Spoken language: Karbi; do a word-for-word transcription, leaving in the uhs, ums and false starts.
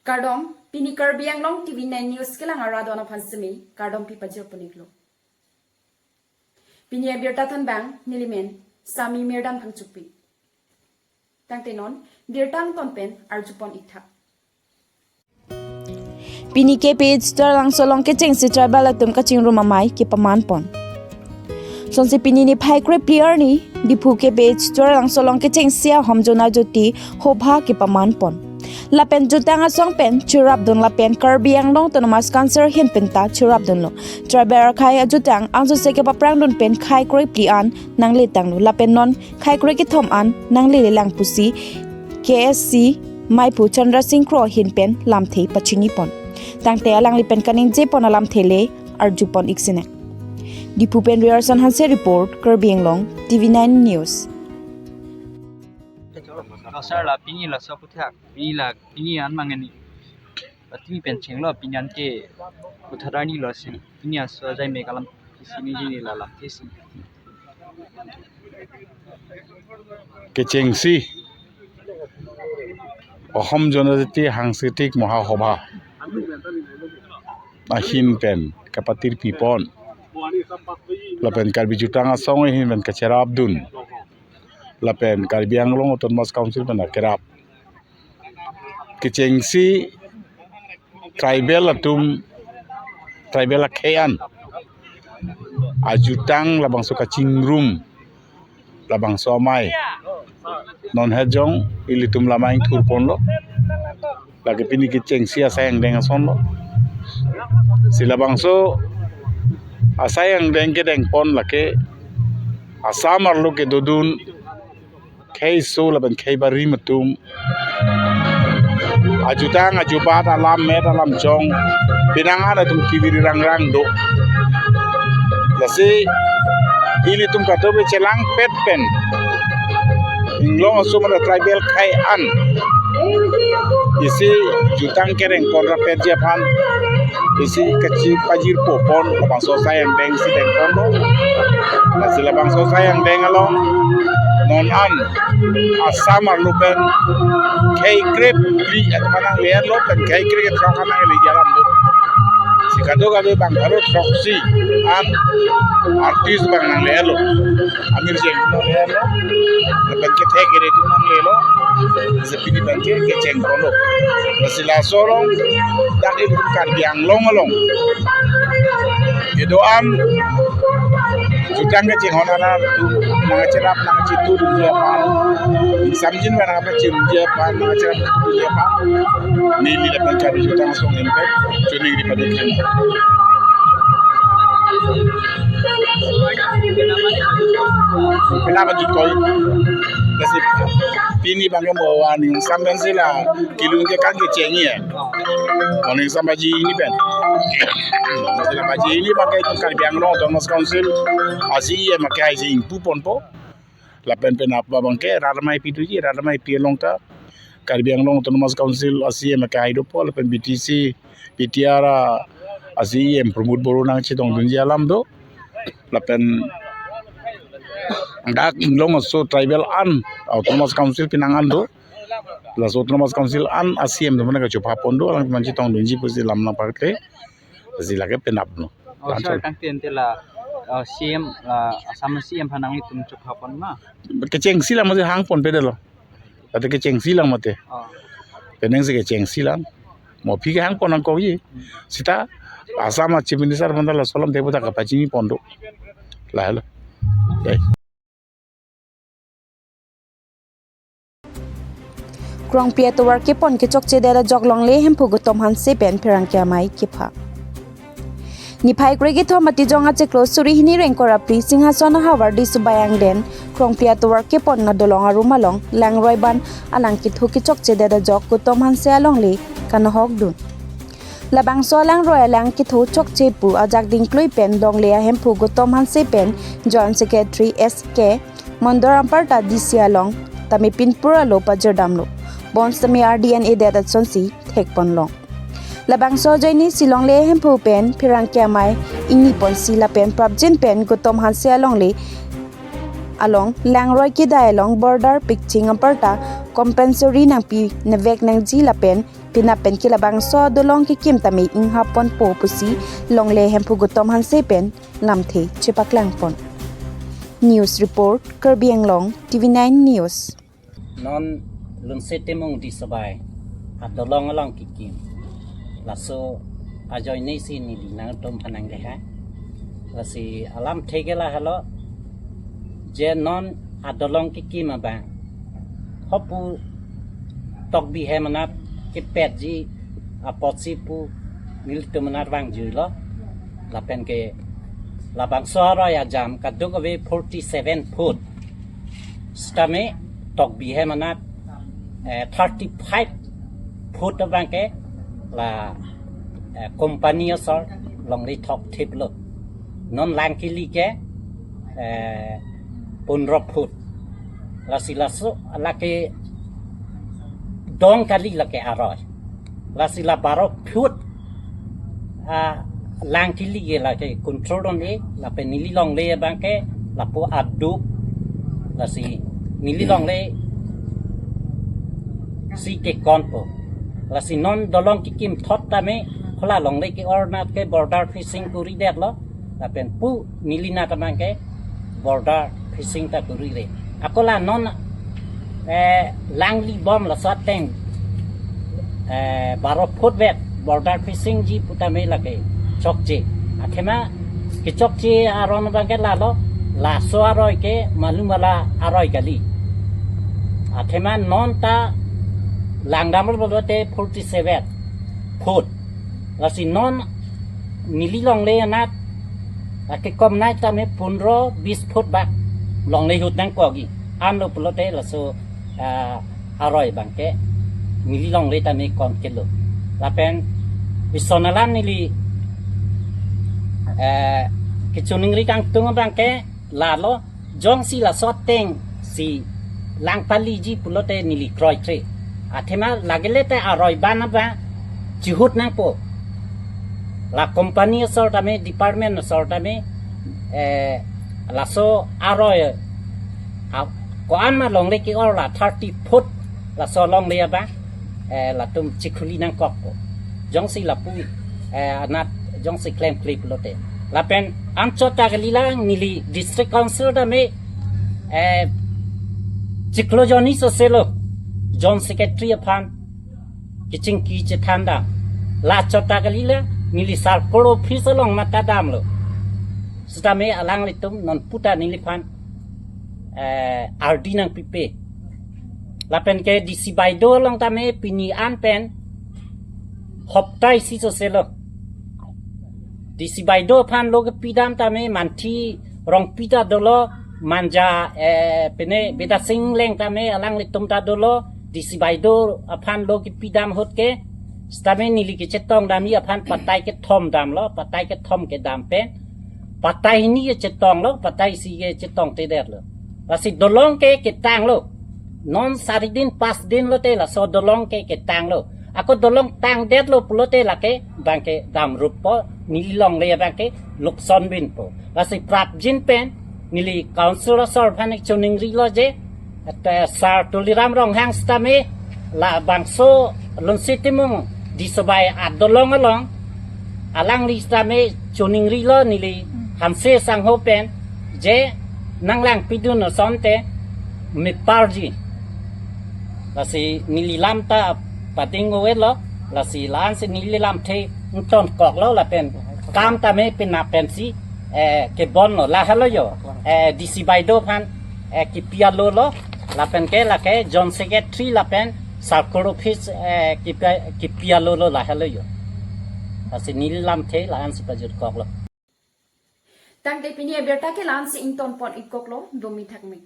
Kardom, pini Karbi Anglong T V nine News kelang arat atum aphan semi kardom pi pajir pon iklo. Pini abirta thanbang nelimen Sami Mirdan Phangchokpi. Tangte non birta angton pen arjupon iktha. Pini K P H Taralangso along kechengsi tribal atum kachingrum amei kepaman pon. Sonsi pini niphai krephli arni Diphu K P H Taralangso along kechengsi ahom Jona Jyoti hobha kepaman pon. Lapen jutang asong pen chirapdun lapen Karbi Anglong Autonomous Council ahin pen ta chirapdunlo. Tribal akhei ajutang angsose kepaprangdun pen khei krephli an nangletanglo. Lapen non khei krekethom an nanglelelang pusi K S C meiphu Chandra Singh Kro ahin pen lamthe pachini pon. Tangte alangli pen kaningje pon alamthe le arjupon iksinang. Diphu pen Riarson Hanse report, Karbi Anglong T V nine News. Asar la pini laso aputhak, pini la pini an mangani. Pini pen chenglo, pini an ke puthot arni lo sing. Pini aso ajai me kalam isi ni jini la lamthe sing. Kechengsi Ahom Jonojati Sangskriti Mahasabha ahin pen kapatir pipon. Lapen Karbi jutang asong ahin pen kachirapdun. Lapen Karbi Anglong Autonomous Council pen akerap. Kechengsi tribal atum, tribal akhei an ajutang labangso kachingrum, labangso amei non hejong ilitum lamai ingthur ponlo. Lake pini kechengsi asai angdeng asonlo. Si labangso asai angdeng kedeng pon lake Assam arlo kedodun kheiso lapen khei barim atum ajutang ajubat alam met alam jong pinangan atum kiviri rangrang do. Lasi ilitum kado be chelangpet pen inglong aso mane tribal khei an isi jutang kereng pon rapetji aphan isi kachipajirpo pon labangso asai angdeng si deng ponlo. Lasi labangso asai angdeng along non an Assam arlo pen khei krephli atum nanglerlo pen khei krekethrok an nangle alam do. Si kado kado bang pharo throksi an artist bang nanglerlo. Amir Jeng nanglerlo. Lapen kethek kere atum nanglelo. Si pini bangke kecheng ponlo. Lasi laso along dak itum Karbi Anglong along kedo-an jutang kachinghon arat atum nangcherap nangchitudunji aphan, ingsamjin ba nangpachimji aphan, nangcherapji aphan neli lapen Karbi jutang asong ahin pen choningri pado iksinang. Pina pajut koi. Lasi pini bangke mo warning sampen sila kilung ke kan kechengji ya. Warning sampai ji ini pen. Sila baji ini bangke Karbi Anglong Autonomous Council a-C E M ke hai si ingpu ponpo. Lapen penap abangke rat amei pi doji, rat amei pi along ta Karbi Anglong Autonomous Council a-C E M ke hai dopo, lapen B T C, P T R a-C E M Pramod Boro nangchetongdunji alam do. Lapen dak inglong aso tribal an Autonomous Council pinang an do. Laso Autonomous Council an a-C E M atum aphan kachopha pon do, alangtum aphan chetongdunji pusi lam nangpakle. Lasi lake penaplo. Oh, sir, tangte ante la, uh, C E M, uh, Assam C E M aphan nanglitum chopha pon ma? Kechengsi lang mate hang ponpe detlo. Ate kechengsi lang mate. Oh. Penang si kechengsi lang. Mo aphi ke hang pon nangkokji. Hmm. Seta Assam a-Chief Minister aphan ta laso alamthe puthot kapachini pon do. Lahelo. Dei. Krongpi atovar kepon kechokchedet ajok longle hemphu Gautam Hanse pen pherangke amei kepha. Niphai krekethom atijong achiklo suri hini ra ingkoi ra phli Singhason ahavar Disubai angden Krongpi atovar kepon adolong arum along langroi ban alang kethu kechokchedet ajok Gautam Hanse alongle kanahokdun. Labangso alangroi alang kethu chokche pu ajak dingklui pen longle ahemphu Gautam Hanse pen Joint Secretary S K Mondor anparta D C along tame pinpur alo pajirdamlo. Bonsitame ardi an-edet asonsi thekponlong. Labangso ajoine si longle ahemphu pen pherangke amei ingni ponsi lapen prapjin pen Gautam Hanse alongle along langroi kedai along border pikching anparta compensatory nangpi nangvek nangji lapen penap pen ke labangso adolong kekim tame inghap ponpo pusi longle Hemphu Gautam Hanse pen lamthe chepaklang pon. News report, Karbi Anglong, T V nine News. Non Lunse Timung Disobai adolong along kekim, laso ajoine si neli nangtum aphan nangkehai. Lasi alamthe ke lahelo, je non adolong kekim abang hopu tokbi hem anat kepetji apotsi pu nelitum anat vangjuilo. Lapen ke labangso aroi ajam kadokave forty seven foot. Sitame tokbi hem anat, eh, thirty five foot abang ke la, eh, company asor longle thokthiplo. Non lang kili ke, eh, pondro foot. Lasi laso lake dong kali lake aroi. Lasi la baro foot, ah, lang kili ke lake control dun-e, lapen neli longle abang ke lapu aduk, lasi neli longle si kekon po. Lasi non dolong kekim thot tame hala longle ke-or anat ke border fencing kuri detlo. Lapen pu neli anat abang ke border fencing ta kuri re. Ako la non, eh, langli bom laso ateng, eh, baro foot vet border fencing ji pu tame lake chokche. Athema kechokche aron abang ke lalo, laso aroi ke malumala aroi kali. Athema non ta langdamlo pulote forty seven foot. Lasi non neli longle anat, ah, kekom nai tame pondro bis foot bak longle ahut nangkokji. Anlo pulote laso, ah, aroi abang ke neli longle tame konkelo. Lapen ison alam neli, eh, kechiningri kangtung abang ke lalo, jongsi laso ateng si lang paliji pulote neli kroikre. Athema lagile te aroi ban abang chihut nangpo. La company asor tame, department asor tame, eh, laso aroi, ah, ko-an ma longle ke-or la thirty foot laso longle abang, eh, latum chikhuli nangkokpo. Jongsi lapu, eh, anat jongsi klemkle pulote. Lapen anchot ta kali la neli District Council tame, eh, chiklo jonni soselo Joint Secretary aphan kechingki chethan dam. La chot ta kali la neli circle office along mata damlo. Sitame alanglitum non puta neliphan, eh, ardi nangpipe. Lapen ke D C Baideo along tame pini an pen hopta isi soselo. D C Baideo aphan lo kepi dam tame manthi Rongpi ta dolo, manja, eh, pine Bidya Sing Engleng tame alanglitum ta dolo, D C Baideo aphan lo kepi dam ahut ke, sitame neli kechetong damji aphan patai kethom damlo, patai kethom kedam pen patai hini kechetonglo, patai isi kechetongtedetlo. Lasi dolong ke ketanglo. Non sari din pas din lote laso dolong ke ketanglo. Ako dolong tangdetlo pulote lake abang ke damrutpo, neli longle abang ke lukson binpo. Lasi prapjin pen neli Council asor aphan ik chiningrilo je, ate Sar Tuliram Ronghang sitame labangso Lunse Timung Disobai adolong along alangli sitame chiningrilo neli Hanse sangho pen je nanglangpidun asonte meparji. Lasi neli lam ta pading-o-etlo, lasi la-ansi neli lamthe ingtonkoklo lapen kam tame penap pensi, eh, kebonlo lahelo jo. Eh, D C Baideo aphan, eh, kipi alolo, lapen ke lake Joint Secretary lapen Circle Office, eh, kipi, kipi alolo lahelo jo. Lasi neli lamthe la-ansi pajutkoklo. Tangte pini abirta ke la-ansi ingtonpon-ikkoklo, domi thakmi.